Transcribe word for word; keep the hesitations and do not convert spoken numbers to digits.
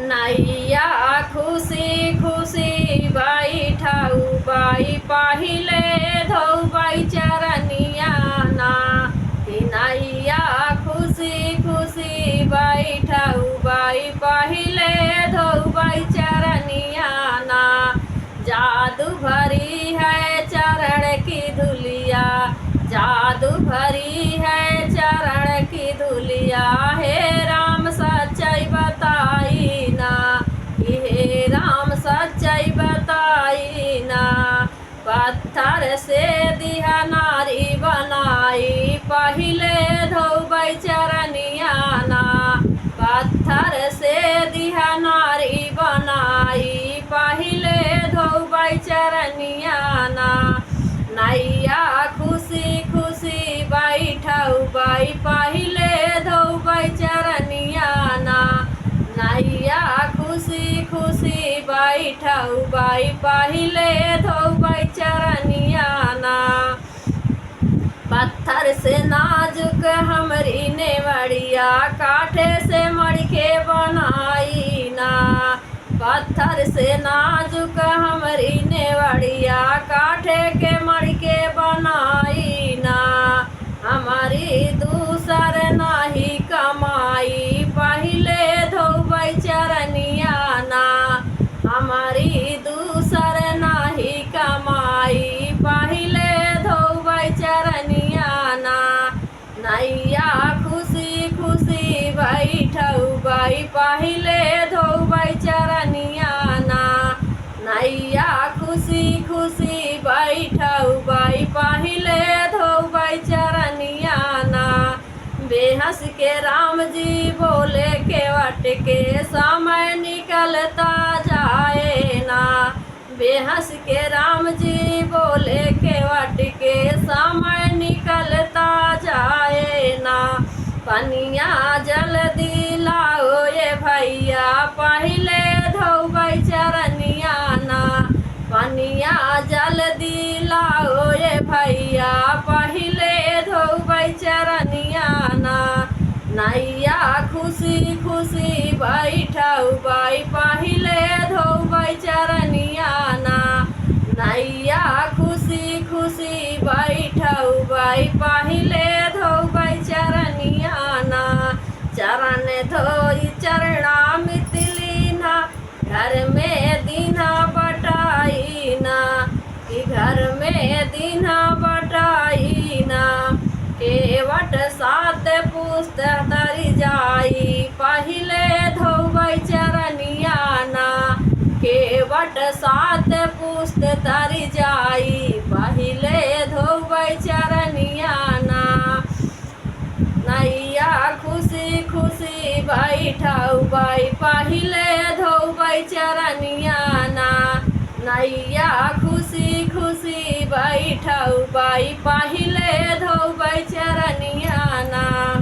नैया खुशी खुशी बैठउबइ, पहिले धोउबइ चरनिया ना। कि नैया खुशी खुशी बैठउबइ, पहिले धोउबइ चरनिया ना। जादू भरी है चरण की धुलिया, जादू भरी है चरण की धुलिया। हे राम सच्चाई बताई ना, कि हे राम सच्चाई बताई ना। पत्थर से दिहा नारी बनाई, पहिले धोउबइ चरनिया ना। पत्थर से दिहा नारी बनाई, पहिले धोउबइ चरनिया ना। नैया खुशी खुशी बैठउबइ, पहिले धोउबइ चरनिया ना। नैया खुशी खुशी बैठउबइ, पहिले धोउबइ चरनिया ना। पत्थर से नाजुक हमरी नेवड़िया, काठे से मढ़िके बनाई ना। पत्थर से नाजुक हमरी नेवड़िया, काठे के मढ़िके बनाई ना। हमरी दूसर नाहीं कमाई, पहिले धोउबइ चरनिया ना। हमरी दूसर नाहीं कमाई, पहिले धोउबइ चरनिया ना। नैया खुशी खुशी बैठउबइ, पहिले धोउबइ चरनिया ना। नैया खुशी खुशी बैठउबइ, पहिले धोउबइ चरनिया ना। बेहँस के राम जी बोले केवट के, समय निकलता जाए ना। बेहँस के राम जी बोले केवट के, समय निकलता जाए ना। पनिया जल्दी लाओ ए भइया, पहिले धोउबइ चरनिया ना। पनिया जल्दी लाओ ए भइया, पहिले धोउबइ चरनिया ना। नैया खुशी खुशी बैठउबइ, पहिले धोउबइ चरनिया ना। नैया खुशी खुशी बैठउबइ, पहिले धोउबइ चरनिया ना। चरण धोई चरणामृत लीन्हा, घर में दीन्हा बटाई ना, कि घर में दीन्हा बटाई ना। केवट सात पुस्त तरि जाई, पहिले धोउबइ चरनिया ना। केवट सात पुस्त तरि जाई, पहिले धोउबइ चरनिया ना। नैया खुशी खुशी बैठउबइ, पहिले धोउबइ चरनिया ना। नैया खुशी खुशी बैठउबइ, पहिले धोउबइ चरनिया ना।